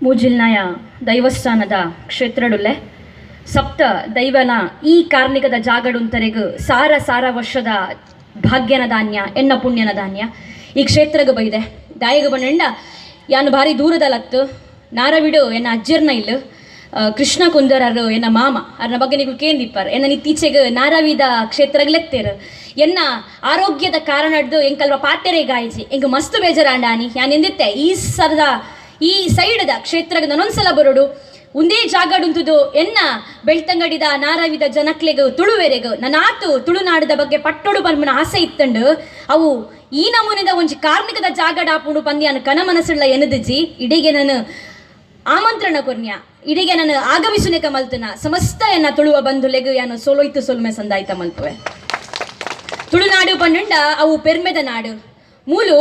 ಮೂಜಿಲ್ನಾಯ ದೈವಸ್ಥಾನದ ಕ್ಷೇತ್ರಡುಲ್ಲೆ ಸಪ್ತ ದೈವನ ಈ ಕಾರ್ಣಿಕದ ಜಾಗಡುಂತರೆಗ್ ಸಾರ ಸಾರ ವರ್ಷದ ಭಾಗ್ಯನ ಧಾನ್ಯ ಎನ್ನ ಪುಣ್ಯನ ಧಾನ್ಯ ಈ ಕ್ಷೇತ್ರಗ ಬೈದೆ ದಾಯಗ ಬಣ್ಣಂಡ ಯಾನು ಭಾರಿ ದೂರದಲತ್ತು ನಾರವಿಡು ಎನ್ನ ಅಜ್ಜರ್ನ ಇಲ್ಲು ಕೃಷ್ಣ ಕುಂದರರು ಎನ್ನ ಮಾಮ ಅರ್ನ ಬಗ್ಗೆ ನೀವು ಕೇಂದಿಪ್ಪಾರ್ ಎನ್ನ ಇತ್ತೀಚೆಗೆ ನಾರವಿದ ಕ್ಷೇತ್ರಗ್ಲೆತ್ತೇರು ಎನ್ನ ಆರೋಗ್ಯದ ಕಾರಣದ್ದು ಎಂಕಲ್ವ ಪಾತೆರೆ ಗಾಯಿಜಿ ಎಂಗ್ ಮಸ್ತ್ ಬೇಜಾರಾಂಡಾನಿ ಯಾನ್ ಎಂದಿತ್ತೆ ಈ ಸರದ ಈ ಸೈಡ್ದ ಕ್ಷೇತ್ರಗ್ ನನೊಂದ್ಸಲ ಬರೋಡು ಒಂದೇ ಜಾಗಡುಂತುದು ಎನ್ನ ಬೆಳ್ತಂಗಡಿದ ನಾರವಿದ ಜನಕ್ಲೆಗ್ ತುಳುವೆರೆಗ್ ನನಾತು ತುಳುನಾಡದ ಬಗ್ಗೆ ಪಟ್ಟೊಡು ಪನ್ಪುನ ಆಸೆ ಇತ್ತಂಡು ಅವು ಈ ನಮೂನೆದ ಒಂಜಿ ಕಾರ್ಣಿಕದ ಜಾಗಡಾಪುಂಡು ಪಂದ್ಯಾನ ಕನ ಮನಸ್ಸುಳ್ಳ ಎನದಿಜಿ ಇಡೀಗೆ ನಾನು ಆಮಂತ್ರಣ ಕೊರ್ನ್ಯ ಇಡೀಗೆ ನಾನು ಆಗಮಿಸುನೆಕ ಮಲ್ತನ ಸಮಸ್ತ ಎನ್ನ ತುಳುವ ಬಂಧುಲೆಗ್ ಯಾನು ಸೋಲೋಯ್ತು ಸೊಲ್ಮೆ ಸಂದಾಯ್ತ ಮಲ್ಪುವೆ. ತುಳುನಾಡು ಪನ್ನುಂಡ ಅವು ಪೆರ್ಮೆದ ನಾಡು ಮೂಲು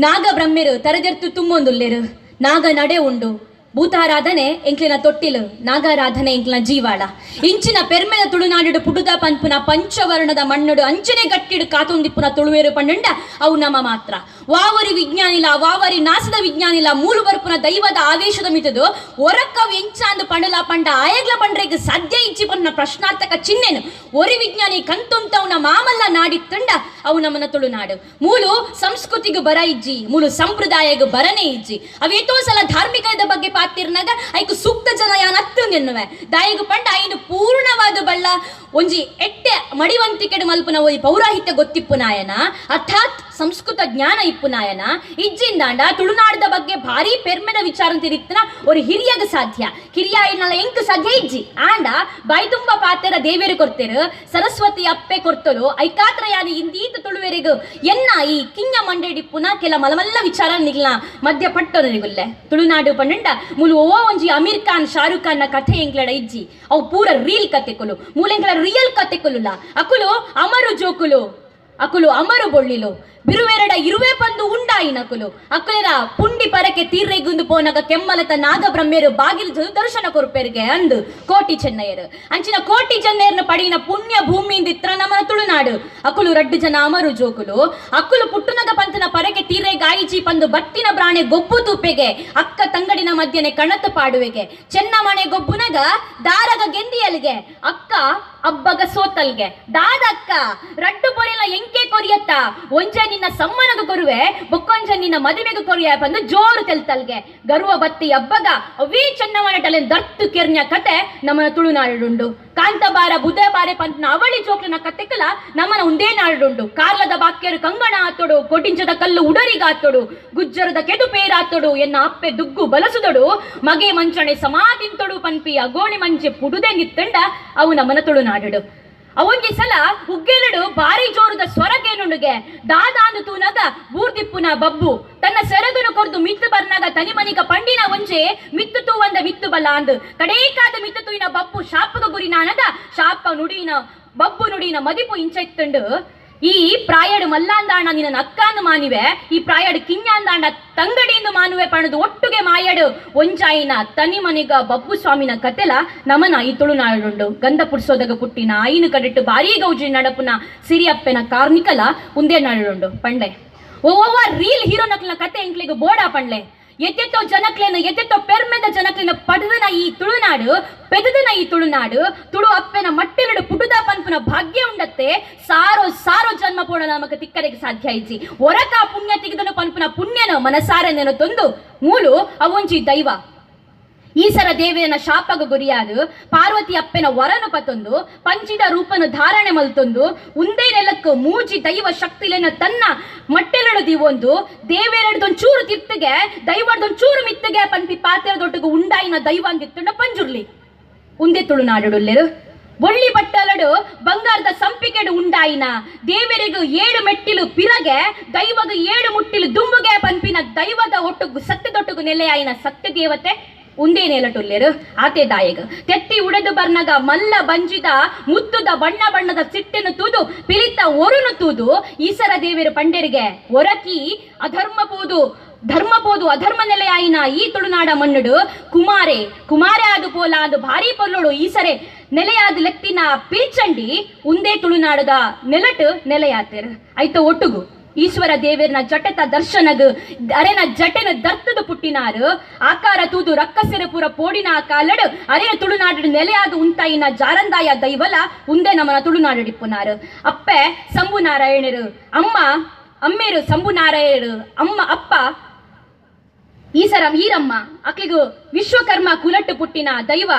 ನಾಗ ಬ್ರಹ್ಮೆರು ತರದೆರ್ತು ತುಂಬೊಂದುಲ್ಲೇರು ನಾಗ ನಡೆ ಉಂಡು ಭೂತಾರಾಧನೆ ಎಂಕ್ಲಿನ ತೊಟ್ಟಿಲು ನಾಗಾರಾಧನೆ ಎಂಕ್ಲಿನ ಜೀವಾಳ ಇಂಚಿನ ಪೆರ್ಮೆದ ತುಳುನಾಡು ಪುಡುದ ಪನ್ಪುನ ಪಂಚವರ್ಣದ ಮಣ್ಣುಡು ಅಂಚನೆ ಗಟ್ಟಿಡು ಕಾತೊಂದಿಪ್ಪುನ ತುಳುವೇರು ಪನ್ನುಂಡ ಅವು ನಮ ಮಾತ್ರ ವಾವರಿ ವಿಜ್ಞಾನಿಲ ವಾವರಿ ನಾಸದ ವಿಜ್ಞಾನಿಲ ಮೂಲು ಬರ್ಪುನ ದೈವದ ಆವೇಶದ ಮಿತದು ಒರಕ್ಕವು ಎಂಚಾಂದು ಪಂಡಲ ಪಂಡ ಆಯಗ್ಲ ಪಂಡ್ರೆಗ್ ಸಾಧ್ಯ ಇಚ್ಚಿ ಪನ್ನ ಪ್ರಶ್ನಾರ್ಥಕ ಚಿಹ್ನೆನು ಒರಿ ವಿಜ್ಞಾನಿ ಕಂತುಂತವನ ಮಾಮಲ್ಲ ನಾಡಿತ್ತಂಡ ಅವು ನಮ್ಮನ ತುಳುನಾಡು ಮೂಲು ಸಂಸ್ಕೃತಿಗೆ ಬರ ಇಜ್ಜಿ ಮೂಲು ಸಂಪ್ರದಾಯಗ ಬರನೇ ಇಜ್ಜಿ ಅವೇತೋ ಸಲ ಧಾರ್ಮಿಕದ ಬಗ್ಗೆ ಪಾತಿರ್ನಾಗ ಐಕು ಸೂಕ್ತ ಜನ ಯಾನ್ ಅತ್ತು ನೆನ್ನುವೆ ದಾಯಿಗು ಪಂಡ ಐನು ಪೂರ್ಣವಾದ ಬಳ್ಳ ಒಂಜಿ ಎಟ್ಟೆ ಮಡಿವಂತಿಕೆಡು ಮಲ್ಪುನ ಒಯ್ ಪೌರಾಹಿತ್ಯ ಗೊತ್ತಿಪ್ಪು ನಾಯನ ಅರ್ಥಾತ್ ಸಂಸ್ಕೃತ ಜ್ಞಾನ ಇಪ್ಪು ನಾಯನ ಇಜ್ಜಿಂದಾಂಡ ತುಳುನಾಡದ ಬಗ್ಗೆ ಭಾರಿ ಪೆರ್ಮೆದ ವಿಚಾರ ತಿರಿತ್ತನ ஒரு ಹಿರಿಯಗ ಸಾಧ್ಯ ಹಿರಿಯ ಇನ್ನಲ್ಲ ಎಂಕ್ ಸಾಧ್ಯ ಇಜ್ಜಿ ಆಂಡ ಬಾಯಿ ತುಂಬ ಪಾತೆರ ದೇವೇರು ಕೊಡ್ತೇರು ಸರಸ್ವತಿ ಅಪ್ಪೆ ಕೊರ್ತಲು ಐಕಾತ್ರ ಯಾನಿ ಇಂದೀತ ತುಳುವೆರಿಗು ಎನ್ನ ಈ ಕಿಂಗ ಮಂಡೆಡಿಪ್ಪುನ ಕೆಲ ಮಲಮಲ್ಲ ವಿಚಾರ ನಿಗ್ಲ ಮಧ್ಯ ಪಟ್ಟೊನರಿಗುಲ್ಲೆ ತುಳುನಾಡು ಪಂಡ ಮೂಲು ಓ ಒಂಜಿ ಅಮೀರ್ ಖಾನ್ ಶಾರುಖ್ ಖಾನ್ ನ ಕಥೆ ಎಂಕ್ಲಡ ಇಜ್ಜಿ ಅವು ಪೂರ ರೀಲ್ ಕತೆ ಕೊಲು ಮೂಲೆಂಕ್ಲ ರಿಯಲ್ ಕತೆ ಕೊಲುಲ ಅಕುಲು ಅಮರು ಜೋಕುಲು ಅಕುಲು ಅಮರು ಬೊಳ್ಳಿಲು ಬಿರುವೆರಡ ಇರುವೆ ಬಂದು ಉಂಡಾಯಿನಕುಲು ಅಕುಲೆರ ಪುಂಡಿ ಪರಕೆ ತೀರ್ರೆಗುಂದು ಪೋನಗ ಕೆಮ್ಮಲತ ನಾಗಬ್ರಹ್ಮೆರು ಬಾಗಿಲು ದರ್ಶನ ಕೊರ್ಪೆರ್ಗೆ ಅಂದು ಕೋಟಿ ಚೆನ್ನಯ್ಯರು ಅಂಚಿನ ಕೋಟಿ ಚೆನ್ನಯ್ಯರ್ನ ಪಡಿನ ಪುಣ್ಯ ಭೂಮಿಯಿಂದ ಇತ್ರ ನಮನ ತುಳುನಾಡು ಅಕುಲು ರಡ್ಡು ಜನ ಅಮರು ಜೋಕುಲು ಅಕುಲು ಪುಟ್ಟುನಗ ಪಂತನ ಪರಕೆ ತೀರೆ ಗಾಯಿಜಿ ಪಂದು ಬತ್ತಿನ ಬ್ರಾಣೆ ಗೊಬ್ಬು ತೂಪೆಗೆ ಅಕ್ಕ ತಂಗಡಿನ ಮಧ್ಯನೆ ಕಣತು ಪಾಡುವೆಗೆ ಚೆನ್ನಮಣೆ ಗೊಬ್ಬುನಗ ದಾರಗ ಗೆಂದಿಯಲ್ಗೆ ಅಕ್ಕ ಅಬ್ಬಗ ಸೋತಲ್ಗೆ ದಾದಕ್ಕ ರಡ್ಡು ಪೊರಿಲ ಎಂಕೆ ಕೊರಿಯತ್ತ ಒಂಜ ನಿನ್ನ ಸಮ್ಮನಗ ಕೊರುವೆ ಬೊಕ್ಕೊಂಜ ನಿನ್ನ ಮದುವೆಗೆ ಕೊರಿಯ ಬಂದು ಜೋರು ತೆಲ್ತಲ್ಗೆ ಗರ್ವ ಬತ್ತಿ ಅಬ್ಬಗ ಅವೇ ಚೆನ್ನಮನೆ ಟಲೆನ್ ದರ್ತು ಕೆರ್ನ್ಯ ಕತೆ ನಮ್ಮನ ತುಳುನಾಡುಂಡು ಕಾಂತಬಾರ ಬುಧಬಾರೆ ಪಂತನ ಅವಳಿ ಜೋಕ್ಲನ ಕತೆಕಲ ನಮ್ಮನ ಉಂದೇ ನಾಡುಂಡು ಕಾರ್ಲದ ಬಾಕ್ಯರು ಕಂಗಣ ಆತೊಡು ಕೊಟಿಂಚದ ಕಲ್ಲು ಉಡರಿಗಾತೊಡು ಗುಜ್ಜರದ ಕೆದು ಪೇರಾತೊಡು ಎನ್ನ ಅಪ್ಪೆ ದುಗ್ಗು ಬಲಸುದೊಡು ಮಗೆ ಮಂಚಣೆ ಸಮಾಧಿಂತೊಡು ಪನ್ಪಿ ಅಗೋಣಿ ಮಂಚೆ ಪುಡುದೆ ನಿತ್ತಂಡ ಅವು ನಮ್ಮನ ತುಳುನಾಡು ಅವೊಂಜಿ ಸಲ ಉಗ್ಗೆರಡು ಭಾರಿ ಜೋರದ ಸ್ವರಗೇನುಂಡುಗೆ ದಾದಾಂದು ತೂನಗ ಬೂರ್ದಿಪ್ಪುನ ಬಬ್ಬು ತನ್ನ ಸೆರಗುನು ಕೊರ್ದು ಮಿತ್ತು ಬರ್ನಾಗ ತನಿಮನಿಗ ಪಂಡಿನ ಒಂಜೆ ಮಿತ್ತು ತೂವಂದ ಮಿತ್ತು ಬಲ್ಲ ಅಂದು ಕಡೇಕಾದ ಮಿತ್ತು ತೂಯಿನ ಬಬ್ಬು ಶಾಪಗ ಗುರಿನಾನದ ಶಾಪ ನುಡಿನ ಬಬ್ಬು ನುಡಿನ ಮದಿಪು ಇಂಚೆತ್ತುಂಡು ಈ ಪ್ರಾಯಡು ಮಲ್ಲಾಂದಾಣ ನಿನ್ನ ಅಕ್ಕಾನು ಮಾನಿವೆ ಈ ಪ್ರಾಯಡು ಕಿಂಜಾಂದಾಂಡ ತಂಗಡಿಂದು ಮಾನುವೆ ಪಣದು ಒಟ್ಟುಗೆ ಮಾಯಡು ಒಂಜಾಯಿನ ತನಿಮನಿಗ ಬಬ್ಬು ಸ್ವಾಮಿನ ಕತೆಲ ನಮನ ಈ ತುಳುನಾಡುಂಡು ಗಂಧ ಪುಡ್ಸೋದಗ ಪುಟ್ಟಿನ ಐನು ಕಡೆಟ್ಟು ಭಾರೀ ಗೌಜಿ ನಡಪುನ ಸಿರಿಯಪ್ಪೆನ ಕಾರ್ನಿಕಲ ಉಂದೇ ನಾಡುಂಡು ಪಂಡೆ ಓವ ರೀಲ್ ಹೀರೋ ನಕ್ಲಿನ ಕತೆ ಎಂಕ್ಲಿಗ ಬೋಡಾ ಪಂಡ್ಲೆ ಎತ್ತೆತ್ತೋ ಜನಕ್ಲೇನ ಎತ್ತೆತ್ತೋ ಪೆರ್ಮೆದ ಜನಕ್ಲೇನ ಪಡೆದನ ಈ ತುಳುನಾಡು ಪೆದದನ ಈ ತುಳುನಾಡು ತುಳು ಅಪ್ಪೆನ ಮಟ್ಟೆಲಡು ಪುಟುದ ಪನ್ಪುನ ಭಾಗ್ಯ ಉಂಡತ್ತೆ ಸಾರೋ ಸಾರೋ ಜನ್ಮ ಪೋಣ ನಮಕ ತಿಕ್ಕರೆಗೆ ಸಾಧ್ಯ ಇಜ್ಜಿ ಒರಕ ಪುಣ್ಯ ತಿಗದನು ಪನ್ಪುನ ಪುಣ್ಯನ ಮನಸಾರ ನೆನತೊಂದು ಮೂಲು ಅವೊಂಜಿ ದೈವ ಈಸರ ದೇವಿಯನ ಶಾಪಗ ಗುರಿಯಾದು ಪಾರ್ವತಿ ಅಪ್ಪೆನ ವರನು ಪತೊಂದು ಪಂಚಿದ ರೂಪನು ಧಾರಣೆ ಮಲ್ತೊಂದು ಉಂದೇ ನೆಲಕ್ಕು ಮೂಜಿ ದೈವ ಶಕ್ತಿಲೆನ ತನ್ನ ಮಟ್ಟೆಲಡು ದಿವೊಂದು ದೇವೇರಡ್ದೊಂಚೂರು ತಿರ್ತಿಗೆ ದೈವಡ್ದೊಂಚೂರು ಮಿತ್ತಿಗೆ ಪನ್ಪಿ ಪಾತೆರದೊಟ್ಟಿಗೆ ಉಂಡಾಯಿನ ದೈವ ಅಂದಿತ್ತುಂಡ ಪಂಜುರ್ಲಿ ಉಂದೆ ತುಳುನಾಡುಲ್ಲೆರು ಬೊಳ್ಳಿ ಬಟ್ಟಲಡು ಬಂಗಾರದ ಸಂಪಿಕೆಡು ಉಂಡಾಯಿನ ದೇವರಿಗೂ ಏಳು ಮೆಟ್ಟಿಲು ಪಿರಗೆ ದೈವಗ ಏಳು ಮುಟ್ಟಿಲು ದುಂಬುಗೆ ಪನ್ಪಿನ ದೈವದ ಒಟ್ಟುಗು ಸತ್ಯದೊಟ್ಟುಗು ನೆಲೆಯಾಯಿನ ಸತ್ಯ ದೇವತೆ ಉಂದೇ ನೆಲಟುಲ್ಲೆರು ಆತೆ ದಾಯಗ ತೆತ್ತಿ ಉಡೆದು ಬರ್ನಗ ಮಲ್ಲ ಬಂಜಿದ ಮುತ್ತುದ ಬಣ್ಣ ಬಣ್ಣದ ಸಿಟ್ಟೆನು ತೂದು ಪಿಲಿತ ಒರುನು ತೂದು ಈಸರ ದೇವರು ಪಂಡೆರಿಗೆ ಒರಕಿ ಅಧರ್ಮ ಪೋದು ಧರ್ಮ ಪೋದು ಅಧರ್ಮ ನೆಲೆಯಾಯಿನ ಈ ತುಳುನಾಡ ಮಣ್ಣುಡು ಕುಮಾರೆ ಕುಮಾರೆ ಆದು ಪೋಲ ಅದು ಭಾರಿ ಪೊಲ್ಲೋಡು ಈಸರೆ ನೆಲೆಯಾದ ಲೆತ್ತಿನ ಪಿಲ್ಚಂಡಿ ಉಂದೇ ತುಳುನಾಡದ ನೆಲಟು ನೆಲೆಯಾತೆರ್ ಐತ ಒಟ್ಟುಗು ಈಶ್ವರ ದೇವೇರ್ನ ಜಟೆತ ದರ್ಶನಗ್ ಅರೆನ ಜಟೆನ ದರ್ತದ ಪುಟ್ಟಿನಾರು ಆಕಾರ ತೂದು ರಕ್ಕಸೆರ ಪೂರ ಪೋಡಿನ ಕಾಲಡು ಅರೆನ ತುಳುನಾಡು ನೆಲೆಯಾದ ಉಂತಾಯಿನ ಜಾರಂದಾಯ ದೈವಲ ಉಂದೆ ನಮನ ತುಳುನಾಡಿಪ್ಪುನಾರು. ಅಪ್ಪೆ ಸಂಬು ನಾರಾಯಣರು, ಅಮ್ಮ ಅಮ್ಮೇರು ಸಂಬು ನಾರಾಯಣರು, ಅಮ್ಮ ಅಪ್ಪ ಈಸರ ಈರಮ್ಮ ಅಕ್ಲಿಗು ವಿಶ್ವಕರ್ಮ ಕುಲಟ್ಟು ಪುಟ್ಟಿನ ದೈವ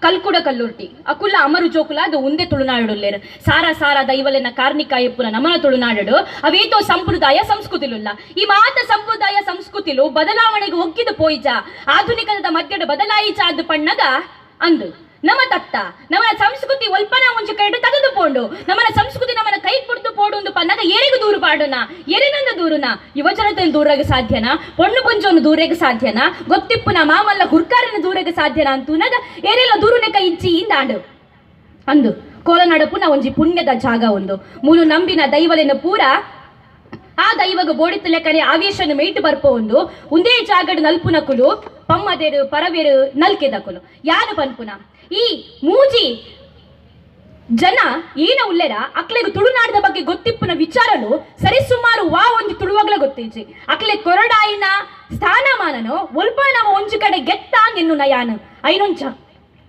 ಕಲ್ಕುಡ ಕಲ್ಲುರ್ಟಿ ಅಕುಲ ಅಮರು ಜೋಕುಲ ಅದು ಉಂದೆ ತುಳುನಾಡುಲ್ಲೇರು. ಸಾರ ಸಾರ ದೈವಲೆನ ಕಾರ್ನಿಕಾಯಪ್ಪುನ ನಮನ ತುಳುನಾಡು ಅವೇತೋ ಸಂಪ್ರದಾಯ ಸಂಸ್ಕೃತಿಲುಲ್ಲ. ಈ ಮಾತ ಸಂಪ್ರದಾಯ ಸಂಸ್ಕೃತಿಲು ಬದಲಾವಣೆಗೆ ಒಗ್ಗಿದು ಪೋಯಿಜ ಆಧುನಿಕದ ಮಧ್ಯದ ಬದಲಾಯಿಚ ಅದು ಪಣ್ಣಗ ಅಂದು ನಮ್ಮ ತತ್ತ ನಮ್ಮನ ಸಂಸ್ಕೃತಿ ಒಲ್ಪನ ಒಂಜಿ ಕೈಡು ತಗದು ಪೋಂಡು ನಮ್ಮನ ಸಂಸ್ಕೃತಿ ನಮ್ಮನ ಕೈ ಕುಡ್ದು ಪೋಡು ಒಂದು ಪನ್ನಾಗ ಏರಿಗೂ ದೂರು ಪಾಡೋಣ ಎರಿನಂದ ದೂರುನ ಯುವಜನತೆಯನ್ನು ದೂರಾಗ ಸಾಧ್ಯನಾ, ಪೊಣ್ಣು ಪೊಂಜೋನು ದೂರೇಗ ಸಾಧ್ಯನಾ, ಗೊತ್ತಿಪ್ಪುನ ಮಾಮಲ್ಲ ಹುರ್ಕಾರನ ದೂರೇಗ ಸಾಧ್ಯನಾ ಅಂತೂನಾಗ ಏರೆಲ್ಲ ದೂರುನೆಕ ಇಜ್ಜಿ ಇಂದಾಂಡು ಅಂದು ಕೋಲನಡಪುನ ಒಂಜಿ ಪುಣ್ಯದ ಜಾಗ ಒಂದು ಮೂಲು ನಂಬಿನ ದೈವಲೆನ ಪೂರ ಆ ದೈವಗ ಬೋಡಿತ ಲೆಕ್ಕನೆ ಆವೇಶನ ಮೇಟು ಬರ್ಪೋ ಒಂದು ಒಂದೇ ಜಾಗಡು ನಲ್ಪುನಕುಲು ಪಮ್ಮದೇರು ಪರವೇರು ನಲ್ಕೆದಕುಲು ಯಾರು ಪನ್ಪುನ ಈ ಮೂಜಿ ಜನ ಏನ ಉಲ್ಲೇರ ಅಕ್ಲೆಗ್ ತುಳುನಾಡದ ಬಗ್ಗೆ ಗೊತ್ತಿಪ್ಪುನ ವಿಚಾರಲು ಸರಿಸುಮಾರು ವಾ ಒಂದು ತುಳುವಾಗ್ಲ ಗೊತ್ತಿಜ್ಜಿ. ಅಕ್ಲೆ ಕೊರಡಾಯಿನ ಸ್ಥಾನಮಾನನು ಒಲ್ಪ ನಮ್ಮ ಒಂಜಿ ಕಡೆ ಗೆತ್ತ ನಿನ್ನು ನಯಾನು ಐನೊಂಚ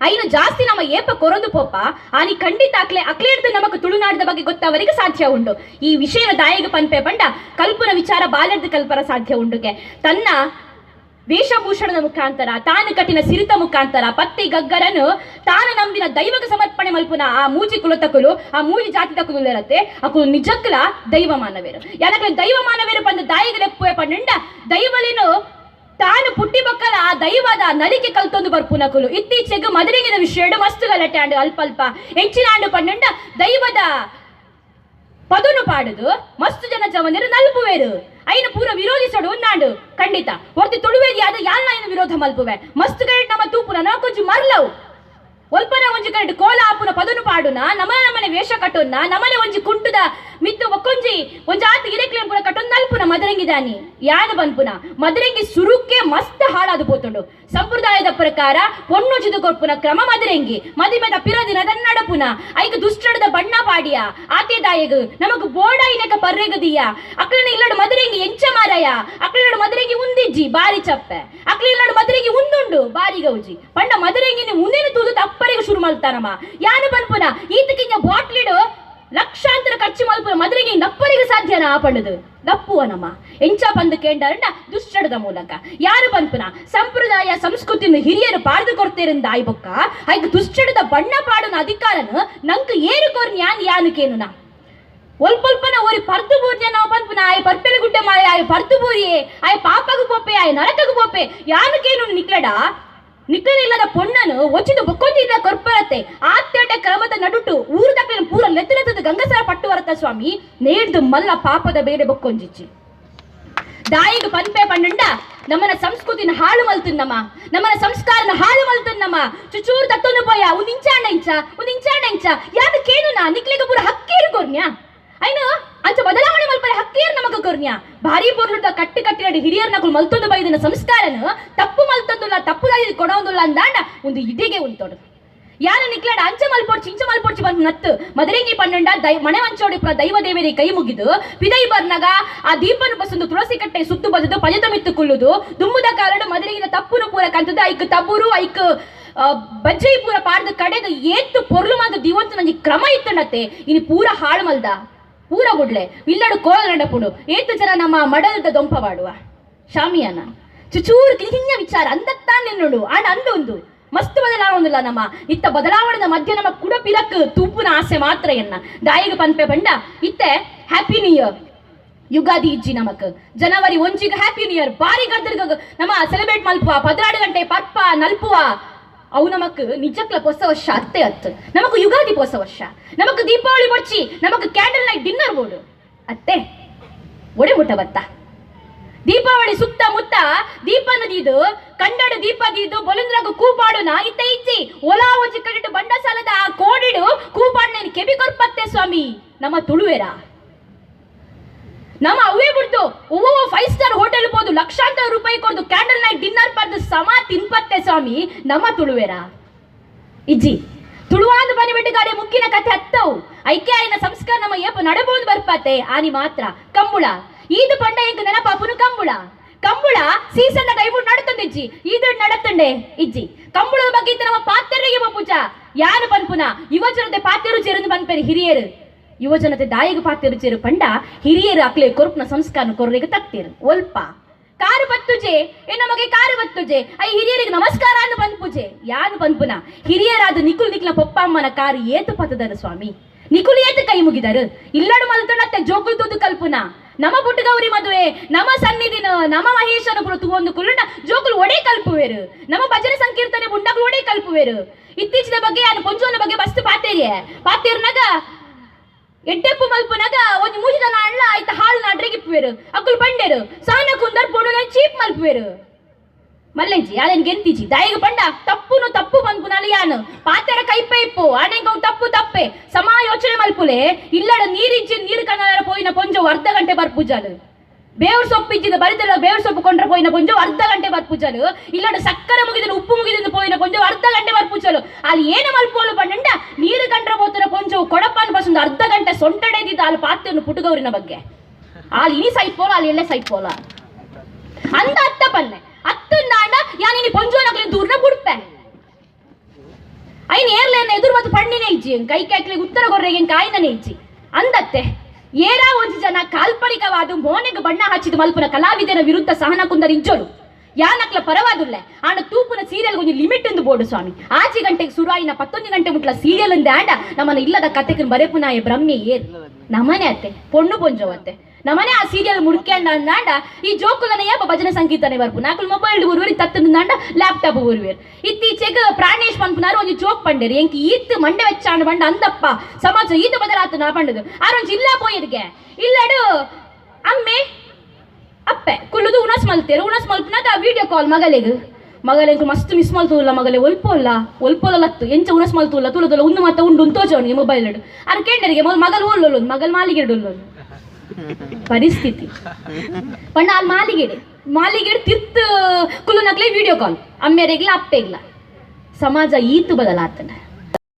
ಐನು ಜಾಸ್ತಿ ನಮ್ಮ ಏಪ ಕೊರದು ಪೋಪ ಆನಿ ಖಂಡಿತ ಅಕ್ಲೆ ಅಕ್ಲೇರ್ದು ನಮಕ್ ತುಳುನಾಡದ ಬಗ್ಗೆ ಗೊತ್ತವರಿಗೆ ಸಾಧ್ಯ ಉಂಡು. ಈ ವಿಷಯನ ದಾಯಿಗೆ ಪನ್ಪೆ ಪಂಡ ಕಲ್ಪನ ವಿಚಾರ ಬಾಲೆರ್ದು ಕಲ್ಪರ ಸಾಧ್ಯ ಉಂಡುಗೆ ತನ್ನ ವೇಷಭೂಷಣದ ಮುಖಾಂತರ ತಾನು ಕಟ್ಟಿನ ಸಿರಿತ ಮುಖಾಂತರ ಪತ್ತಿ ಗಗ್ಗರನು ತಾನು ನಂಬಿನ ದೈವಕ ಸಮರ್ಪಣೆ ಮಲ್ಪುನ ಆ ಮೂಜಿ ಕುಲತಕುಲು ಆ ಮೂಜಿ ಜಾತಿ ತಕುಲು ಇರತ್ತೆ ಅಕುಲು ನಿಜಕ್ಕಲ ದೈವ ಮಾನವೇರು. ಯಾಕಂದ್ರೆ ದೈವ ಮಾನವೇರು ಬಂದು ದಾಯಿಗೆ ಲೆಪ್ಪುವೆ ಪಂಡ ದೈವಲೇನು ತಾನು ಪುಟ್ಟಿ ಬಕ್ಕಲ ಆ ದೈವದ ನಲಿಕೆ ಕಲ್ತೊಂದು ಬರ್ಪುನಕುಲು. ಇತ್ತೀಚೆಗೆ ಮದರಿಗಿನ ವಿಷಯಡು ಮಸ್ತು ಗಲಾಟೆ ಆಂಡು ಅಲ್ಪ ಅಲ್ಪ ಹೆಚ್ಚಿನ ಆಂಡು ಪಂಡ ದೈವದ ಪದನು ಪಾಡುದು ಮಸ್ತು ಜನ ಜವನರು ನಲ್ಪುವೇರು ಐನ ಪೂರ ವಿರೋಧಿಸೋಡು ಉನ್ನಾಂಡು ಖಂಡಿತ ಹೊರ್ತಿ ತುಳುವೇದಿ ಅದು ಯಾಲ್ನ ಐನ ವಿರೋಧ ಮಲ್ಪುವೆ ಮಸ್ತು ಕಡೆ ನಮ್ಮ ತೂಪುನ ನಾಕೊಂಜಿ ಮರ್ಲವು ಒಲ್ಪನ ಒಂಜಿ ಕಡೆ ಕೋಲ ಆಪುನ ಪದನು ಪಾಡುನ ನಮನ ನಮನೆ ವೇಷ ಕಟ್ಟುನ ನಮನೆ ಒಂಜಿ ಕುಂಟುದ ಮಿತ್ತು ಒಕ್ಕೊಂಜಿ ಒಂಜಿ ಆತ ಇರೆಕ್ಲೆ ಪೂರ ಕಟ್ಟೊಂದು ನಲ್ಪುನ ಮದರಂಗಿದಾನಿ ಯಾನು ಬನ್ಪುನ ಮದರಂಗಿ ಸುರುಕ್ಕೆ ಮಸ್ತ್ ಹಾಳಾದು ಪೋತುಂಡು. ಸಂಪ್ರದಾಯದ ಪ್ರಕಾರ ಪೊಣ್ಣುಜಿದು ಕೊರ್ಪುನ ಕ್ರಮ ಮದರಂಗಿ ಮದಿಮೆದ ಪಿರದಿನ ನಡಪುನ ಐಕ ದುಷ್ಟಡದ ಬಣ್ಣ ಪಾಡಿಯ ಆತೇದಾಯಗ ನಮಗ್ ಬೋಡ ಇನಕ ಪರ್ರೆಗದಿಯ ಅಕ್ಲನ ಇಲ್ಲಡು ಮದರಂಗಿ ಎಂಚ ಮಾರಯ ಅಕ್ಲಿನಡು ಮದರಂಗಿ ಉಂದಿಜ್ಜಿ ಬಾರಿ ಚಪ್ಪೆ ಅಕ್ಲಿಲ್ಲಡು ಮದರಂಗಿ ಉಂದುಂಡು ಬಾರಿ ಗೌಜಿ ಪಂಡ ಮದರಂಗಿನ ಉಂದೇನು ತೂದು ತಪ್ಪರಿಗೆ ಶುರು ಮಲ್ತಾನಮ್ಮ ಯಾನು ಬನ್ಪುನ ಈತಕಿಂಗ ಬಾಟ್ಲಿಡು ಲಕ್ಷಾಂತರ ಖರ್ಚು ಮಲ್ಪುನ ಮದರಿಗೆ ನಪ್ಪರಿಗೆ ಸಾಧ್ಯನಾ ಪಂಡದು ದಪ್ಪುವನಮ್ಮ ಎಂಚ ಪಂದು ಕೇಂಡರಂಡ ದುಷ್ಟಡದ ಮೂಲಕ ಯಾರು ಪನ್ಪುನ ಸಂಪ್ರದಾಯ ಸಂಸ್ಕೃತಿಯನ್ನು ಹಿರಿಯರು ಪಾಡ್ದು ಕೊಡ್ತೇರಿಂದ ಆಯ್ಬೊಕ್ಕ ಐಕ್ ದುಷ್ಟಡದ ಬಣ್ಣ ಪಾಡುನ ಅಧಿಕಾರನು ನಂಕ್ ಏರು ಕೋರ್ನ ಯಾನ್ ಯಾನು ಕೇನುನ ಒಲ್ಪೊಲ್ಪನ ಓರಿ ಪರ್ದು ಬೂರ್ಯ ನಾವು ಪನ್ಪುನ ಆಯ್ ಪರ್ಪೆಲ ಗುಡ್ಡೆ ಮಾಯ ಆಯ್ ಪರ್ದು ಬೂರಿಯೇ ಆಯ್ ಪಾಪಗು ಪೋಪೆ ಆಯ್ ನರಕಗು ಪೋಪೆ ಯಾನು ಕೇನು ನಿಕ್ಲಡ ನಿಕ್ಕಲ ಇಲ್ಲದ ಪೊಣ್ಣನು ಒಚ್ಚಿದ ಬೊಕ್ಕೊಂಜಿದ್ದ ಕೊರ್ಪರತ್ತೆ ಆತ್ಯಟ ಕ್ರಮದ ನಡುಟು ಊರು ತಕ್ಕನ ಪೂರ ಲೆತ್ತಲೆತ್ತದ ಗಂಗಸರ ಪಟ್ಟು ಬರತ್ತ ಸ್ವಾಮಿ ನೇಡ್ದು ಮಲ್ಲ ಪಾಪದ ಬೇರೆ ಬೊಕ್ಕೊಂಜಿಚ್ಚಿ ದಾಯಿಗೆ ಪನ್ಪೆ ಪಂಡುಂಡ ನಮ್ಮನ ಸಂಸ್ಕೃತಿನ ಹಾಳು ಮಲ್ತುನ್ನಮ್ಮ ನಮ್ಮನ ಸಂಸ್ಕಾರನ ಹಾಳು ಮಲ್ತುನ್ನಮ್ಮ ಚುಚೂರು ತತ್ತೊಂದು ಪೋಯ ಒಂದು ಇಂಚಾಣ ಇಂಚ ಒಂದು ಇಂಚಾಣ ಇಂಚ ಯಾರು ಕೇನುನಾ ನಿಕ್ಲೆಗ ಪೂರ ಹಕ್ಕೇರು ಕೊರ್ನ್ಯಾ ಐನು ಅಂಚ ಬದಲಾವಣೆ ಮಲ್ಪರೆ ಹಕ್ಕೇರು ನಮಗ ಕೊರ್ನ್ಯಾ ಭಾರಿ ಪೊರ್ಲುದ ಕಟ್ಟಿ ಕಟ್ಟಿನಡು ಹಿರಿಯರ್ನಕುಲು ಮಲ್ತೊಂದು ಬೈದಿನ ಸಂಸ್ಕಾರನು ತಪ್ಪು ಮಲ್ತೊಂದುಲ್ಲ ತಪ್ಪು ದಾರಿ ಕೊಡೋಂದುಲ್ಲ ಅಂದಾಂಡ ಒಂದು ಇಡಿಗೆ ಉಂಟೋಡು ಯಾರು ನಿಕ್ಲಾಡ ಅಂಚ ಮಲ್ಪೊಡ್ಚಿ ಇಂಚ ಮಲ್ಪೊಡ್ಚಿ ಬಂದು ನತ್ತು ಮದರಂಗಿ ಪನ್ನಂಡ ದೈ ಮನೆ ವಂಚೋಡಿ ಪುರ ದೈವ ದೇವರಿ ಕೈ ಮುಗಿದು ಪಿದೈ ಬರ್ನಾಗ ಆ ದೀಪನು ಬಸಂದು ತುಳಸಿ ಕಟ್ಟೆ ಸುತ್ತು ಬದದು ಪಜತ ಮಿತ್ತು ಕುಲ್ಲುದು ದುಮ್ಮುದ ಕಾಲಡು ಮದರಂಗಿನ ತಪ್ಪುನು ಪೂರ ಕಂತದ ಐಕ್ ತಬ್ಬುರು ಐಕ್ ಬಜ್ಜೈ ಪೂರ ಪಾಡ್ದ ಕಡೆದು ಏತ್ತು ಪೊರ್ಲು ಮಾತು ದಿವಂತ ನಂಜಿ ಕ್ರಮ ಇತ್ತನತ್ತೆ ಇನಿ ಪೂರ ಹಾಳು ಮಲ್ದ ಪೂರ ಗುಡ್ಲೆ ಇಲ್ಲಡು ಕೋಲ ನಡಪುಡು ಏತು ಜನ ನಮ್ಮ ಮಡಲದ ದೊಂಪವಾಡುವ ಶಾಮಿಯಾನ ಚುಚೂರು ಕಿಹಿಂಗ ವಿಚಾರ ಅಂದತ್ತಾನೆ ನೋಡು ಆಂಡ ಅಂದೊಂದು ಮಸ್ತ್ ಬದಲಾವಣೆ ನಮ್ಮ ಇತ್ತ ಬದಲಾವಣೆದ ಮಧ್ಯೆ ನಮ್ಮ ಕುಡಪಿಲಕ್ ತೂಪುನ ಆಸೆ ಮಾತ್ರ ಎನ್ನ ದಾಯಿಗ ಪನ್ಪೆ ಬಂಡ ಇತ್ತೆ ಹ್ಯಾಪಿ ನ್ಯೂ ಇಯರ್ ಯುಗಾದಿ ಇಜ್ಜಿ ನಮಕ್ ಜನವರಿ ಒಂಜಿಗೆ ಹ್ಯಾಪಿ ನ್ಯೂ ಇಯರ್ ಬಾರಿ ಗರ್ದರ್ಗ ನಮ್ಮ ಸೆಲೆಬ್ರೇಟ್ ಮಲ್ಪುವ 12 ಗಂಟೆ ಪರ್ಪ ನಲ್ಪುವ ಅವು ನಮಕ್ ನಿಜಕ್ಲ ಹೊಸ ವರ್ಷ ಅತ್ತೆ ಅತ್ತು ನಮಕ್ ಯುಗಾದಿ ಹೊಸ ವರ್ಷ ನಮಕ್ ದೀಪಾವಳಿ ಬಡ್ಚಿ ನಮಕ್ ಕ್ಯಾಂಡಲ್ ನೈಟ್ ಡಿನ್ನರ್ ಬೋರ್ಡು ಅತ್ತೆ ಒಡೆ ಮುಟ್ಟ ಬತ್ತ ದೀಪಾವಳಿ ಸುತ್ತಮುತ್ತ ದೀಪ ನದಿದು ಕಂಡಡ ದೀಪ ದೀದು ಬೊಲಂದ್ರಾಗ ಕೂಪಾಡುನ ಇತ್ತ ಇಜ್ಜಿ ಒಲಾ ಒಂಜಿ ಕಡಿಡು ಬಂಡಸಾಲದ ಆ ಕೋಡಿಡು ಕೂಪಾಡಿನ ಕೆಬಿ ಕೊರ್ಪತ್ತೆ ಸ್ವಾಮಿ ನಮ್ಮ ತುಳುವೆರ ನಮ್ಮ ಅವೇ ಬಿಡ್ದು ಓ 5 ಸ್ಟಾರ್ ಹೋಟೆಲ್ ಹೋದು ಲಕ್ಷಾಂತರ ರೂಪಾಯಿ ಕೊಡ್ದು ಕ್ಯಾಂಡಲ್ ನೈಟ್ ಡಿನ್ನರ್ ಪರ್ದು ಸಮ ತಿನ್ಪತ್ತೆ ಸ್ವಾಮಿ ನಮ್ಮ ತುಳುವೆರ ಇಜ್ಜಿ ತುಳುವಾದ ಬನಿ ಬೆಟ್ಟಗಾಡೆ ಮುಕ್ಕಿನ ಕಥೆ ಹತ್ತವು ಐಕ್ಯ ಆಯ್ನ ಸಂಸ್ಕಾರ ನಮ್ಮ ಏಪ ನಡಬಹುದು ಬರ್ಪತ್ತೆ ಆನಿ ಮಾತ್ರ ಕಂಬುಳ ಈದು ಪಂಡ ಎಂಕ್ ನೆನಪಾಪುನು ಕಂಬುಳ. ಕಂಬುಳ ಸೀಸನ್ ಟೈಮು ನಡತಂದಿಜ್ಜಿ, ಈದು ನಡತಂಡೆ ಇಜ್ಜಿ. ಕಂಬುಳದ ಬಗ್ಗೆ ಇತ್ತ ನಮ್ಮ ಪಾತ್ರೆಗೆ ಪೂಜ ಯಾರು ಪನ್ಪುನ ಯುವಜನತೆ ಪಾತ್ಯರು ಚೇರು ಪನ್ಪೇರು ಹಿರಿಯರು. ಯುವಜನತೆ ದಾಯಿಗೆ ಪಾತ್ಯರು ಚೇರು ಪಂಡ ಹಿರಿಯರು ಅಕ್ಲೆ ಕೊರ್ಪುನ ಸಂಸ್ಕಾರ ಕೊರ್ರಿಗೆ ತತ್ತೇರು. ಒಲ್ಪ ಕಾರು ಬತ್ತುಜೆ ಏ ನಮಗೆ ಕಾರು ಬತ್ತುಜೆ I ಹಿರಿಯರಿಗೆ ನಮಸ್ಕಾರ ಅನ್ನು ಪನ್ಪುಜೆ ಯಾನು ಪನ್ಪುನ ಹಿರಿಯರಾದ ನಿಕುಲ್ ನಿಕ್ಲ ಪೊಪ್ಪ ಅಮ್ಮನ ಕಾರು ಏತು ಪತ್ತದರು ಸ್ವಾಮಿ, ನಿಕುಲು ಏತು ಕೈ ಮುಗಿದರು ಇಲ್ಲಡು ಮಲ್ತೊಂಡತ್ತೆ ಜೋಕುಲ್ ತೂದು ಕಲ್ಪುನ. ನಮ್ಮ ಪುಟ್ಟಗೌರಿ ಮದುವೆ ನಮ್ಮ ಸನ್ನಿಧಿನ ನಮ್ಮ ಮಹೇಶನ ಪುರ ತೂವೊಂದು ಕುಲ್ಲುಂಡ ಜೋಕುಲು ಒಡೆ ಕಲ್ಪುವೇರು, ನಮ್ಮ ಭಜನೆ ಸಂಕೀರ್ತನೆ ಬುಂಡಗಳು ಒಡೆ ಕಲ್ಪುವೇರು. ಇತ್ತೀಚಿನ ಬಗ್ಗೆ ಯಾನು ಪೊಂಜೋನ ಬಗ್ಗೆ ಬಸ್ತು ಪಾತೇರಿಯೆ ಪಾತೇರ್ನಾಗ ಎಡ್ಡೆಪ್ಪು ಮಲ್ಪುನಾಗ ಒಂಜಿ ಮೂಜಿ ಜನ ಅಣ್ಣ ಆಯ್ತ ಹಾಳು ನಾಡ್ರಿಗೆ ಇಪ್ಪುವೇರು, ಅಕ್ಕುಲು ಬಂಡೇರು ಸಾನ ಕುಂದರ್ ಪೊಣ್ಣು ಚೀಪ್ ಮಲ್ಪುವೇರು. ಮಲ್ಲೆಂಜಿ ಅದೇನು ಗೆಂತಿಜಿ ದಾಯಿಗೆ ಪಂಡ ತಪ್ಪುನು ತಪ್ಪು ಪನ್ಪುನಾಲ ಯಾನು ಪಾತೆರ ಕೈಪೆ ಇಪ್ಪು ಆನೆಂಗ ತಪ್ಪು ತಪ್ಪೆ ಸಮಾ ಯೋಚನೆ ಮಲ್ಪುಲೆ. ಇಲ್ಲಡ ನೀರಿಜ್ಜಿ ನೀರು ಕನ್ನಡ ಪೋಯಿನ ಪೊಂಜೋ ಅರ್ಧ ಗಂಟೆ ಬರ್ಪುಜಾಲು, ಬೇವ್ರ ಸೊಪ್ಪು ಇಜ್ಜಿದ ಬರಿತಲ್ಲ ಬೇವ್ರ ಸೊಪ್ಪು ಕೊಂಡ್ರೆ ಪೋಯಿನ ಪೊಂಜೋ ಅರ್ಧ ಗಂಟೆ ಬರ್ಪುಜಾಲು, ಇಲ್ಲಡ ಸಕ್ಕರೆ ಮುಗಿದ ಉಪ್ಪು ಮುಗಿದ ಪೋಯಿನ ಪೊಂಜೋ ಅರ್ಧ ಗಂಟೆ ಬರ್ಪುಜಾಲು. ಅಲ್ಲಿ ಏನ ಮಲ್ಪೋಲು ಪಂಡ ನೀರು ಕಂಡ್ರೆ ಪೋತನ ಪೊಂಜೋ ಕೊಡಪ್ಪನ ಬಸ್ಸೊಂದು ಅರ್ಧ ಗಂಟೆ ಸೊಂಟಡೆದಿದ್ದ ಅಲ್ಲಿ ಪಾತೆಯನ್ನು ಪುಟುಗೌರಿನ ಬಗ್ಗೆ ಅಲ್ಲಿ ಇನಿ ಸೈಪೋಲ ಅಲ್ಲಿ ಎಲ್ಲೇ ಸೈಪೋಲ ಅಂದ ಅತ್ತ ಪನ್ನೆ ಅತ್ತಂದಾಂಡ ಯಾನಿನಿ ಪೊಂಜೋನಕ್ಲೆ ದೂರ್ನ ಬುಡ್ಪೆ ಐನ್ ಏರ್ಲೇನ ಎದುರು ಮತ್ತು ಪಣ್ಣಿನೇ ಇಜ್ಜಿ ಕೈ ಕಾಕ್ಲಿಗೆ ಉತ್ತರ ಗೊರ್ರೆಗೆ ಕಾಯಿನೇ ಇಜ್ಜಿ ಅಂದತ್ತೆ. ಏರಾ ಒಂಜಿ ಜನ ಕಾಲ್ಪನಿಕವಾದ ಮೋನೆಗೆ ಬಣ್ಣ ಹಚ್ಚಿದ ಮಲ್ಪುನ ಕಲಾವಿದನ ವಿರುದ್ಧ ಸಹನ ಕುಂದರ್ ಇಜ್ಜೋಡು ಯಾನಕ್ಲ ಪರವಾದುಲ್ಲೆ ಆಂಡ ತೂಪುನ ಸೀರಿಯಲ್ ಒಂಜಿ ಲಿಮಿಟ್ ಎಂದು ಬೋಡು ಸ್ವಾಮಿ. ಆಚಿ ಗಂಟೆಗೆ ಸುರಾಯಿನ 11 ಗಂಟೆ ಮುಟ್ಲ ಸೀರಿಯಲ್ ಅಂದೆ ಆಂಡ ನಮ್ಮನ ಇಲ್ಲದ ಕತೆಗೆ ಬರೆಪುನಾಯ ಬ್ರಹ್ಮೆ ಏರ್ ನಮನೆ ಅತ್ತೆ ಪೊಣ್ಣು ಪೊಂಜೋವತ್ತೆ ನಮನೆ ಆ ಸೀರಿಯಲ್ ಮುಡ್ಕ್ಯಾಂಡ ಅಂದಾಂಡ ಈ ಜೋಕುಲನ ಯಾಪ ಭಜನೆ ಸಂಕೀರ್ತನೆ ಬರ್ಪು ನಾಕುಲು ಮೊಬೈಲ್ ಊರುವೇರು ತತ್ತಂದಾಂಡ ಲ್ಯಾಪ್ಟಾಪ್ ಊರುವೇರು. ಇತ್ತೀಚೆಗೆ ಪ್ರಾಣೇಶ್ ಪನ್ಪುನಾರು ಒಂಜಿ ಜೋಕ್ ಪಂಡೇರು ಎಂಕ್ ಈತ್ ಮಂಡೆ ವೆಚ್ಚಾಂಡ ಪಂಡ ಅಂದಪ್ಪ ಸಮಾಜ ಈತ ಬದಲಾತು ನಾ ಪಂಡದು ಆರೊಂಜಿ ಇಲ್ಲ ಪೋಯರ್ಗೆ ಇಲ್ಲಡು ಅಮ್ಮೆ ಅಪ್ಪೆ ಕುಲ್ಲುದು ಉಣಸ್ ಮಲ್ತೇರು ಉಣಸ್ ಮಲ್ಪುನಾಗ ವಿಡಿಯೋ ಕಾಲ್ ಮಗಲಿಗೆ ಮಗಲೆಂಕು ಮಸ್ತ್ ಮಿಸ್ ಮಲ್ತೂಲ್ಲ ಮಗಲೆ ಒಲ್ಪೋಲ್ಲ ಒಲ್ಪೋಲ ಲತ್ತು ಎಂಚ ಉಣಸ್ ಮಲ್ತೂಲ್ಲ ತುಲದಲ್ಲ ಉಂದು ಮಾತ ಉಂಡು ಉಂತೋಜವನಿಗೆ ಮೊಬೈಲ್ ಆರು ಕೇಂಡರಿಗೆ ಮಗಲ್ ಓಲ್ಲೊಲ್ಲೊಂದು ಮಗಲ್ ಮಾಲಿಗೆಡುಲ್ಲೊಂದು ಪರಿಸ್ಥಿತಿ ಪಂಡ ಅಲ್ಲಿ ಮಾಲಿಗೇಡು ಮಾಲಿಗೇಡು ತಿರ್ತು ಕುಲ್ಲುನಕ್ಲೆ ವಿಡಿಯೋ ಕಾಲ್ ಅಮ್ಮೆರೆಗ್ಲ ಅಪ್ಪೆಗ್ಲ ಸಮಾಜ ಈತು ಬದಲಾತನ.